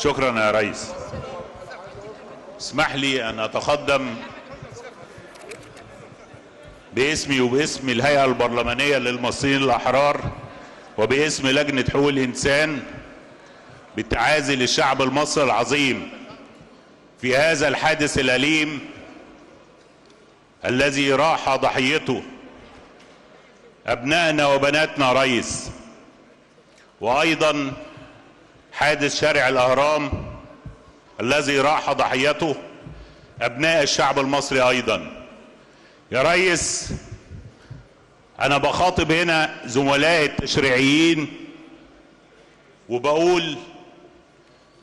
شكرا يا ريس. اسمح لي أن أتقدم باسمي وباسم الهيئة البرلمانية للمصريين الأحرار وباسم لجنة حقوق الإنسان بالتعازي للشعب المصري العظيم في هذا الحادث الأليم الذي راح ضحيته أبنائنا وبناتنا ريس، وأيضا حادث شارع الأهرام الذي راح ضحيته أبناء الشعب المصري أيضا. يا ريس، أنا بخاطب هنا زملائي التشريعيين وبقول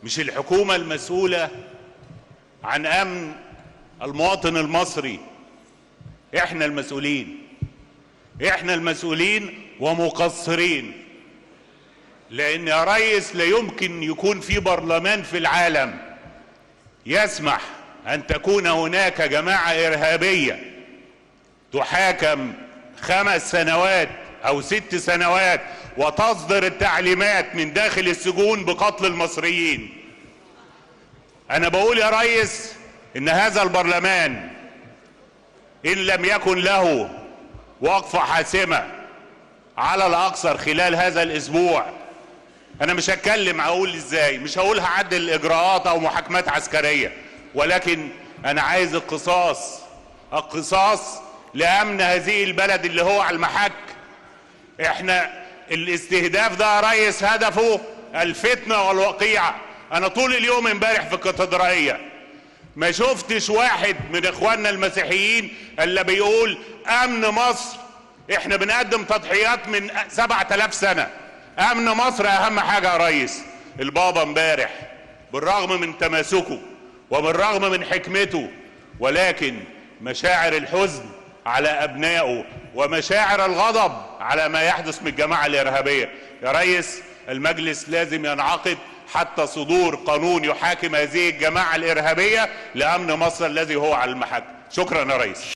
مش الحكومة المسؤولة عن أمن المواطن المصري، إحنا المسؤولين، إحنا المسؤولين ومقصرين. لأن يا ريس لا يمكن يكون في برلمان في العالم يسمح أن تكون هناك جماعة إرهابية تحاكم 5 سنوات أو 6 سنوات وتصدر التعليمات من داخل السجون بقتل المصريين. أنا بقول يا ريس إن هذا البرلمان إن لم يكن له وقفة حاسمة على الأقصر خلال هذا الأسبوع، أنا مش هتكلم أقول إزاي، مش هقول هعدل الإجراءات أو محاكمات عسكرية، ولكن أنا عايز القصاص، القصاص لأمن هذه البلد اللي هو على المحك. إحنا الاستهداف ده يا ريس هدفه الفتنة والوقيعة. أنا طول اليوم امبارح في الكاتدرائية ما شفتش واحد من إخواننا المسيحيين اللي بيقول أمن مصر، إحنا بنقدم تضحيات من 7000 سنة، أمن مصر أهم حاجة يا ريس. البابا امبارح بالرغم من تماسكه وبالرغم من حكمته، ولكن مشاعر الحزن على أبنائه ومشاعر الغضب على ما يحدث من الجماعة الإرهابية. يا ريس المجلس لازم ينعقد حتى صدور قانون يحاكم هذه الجماعة الإرهابية لأمن مصر الذي هو على المحك. شكرا يا ريس.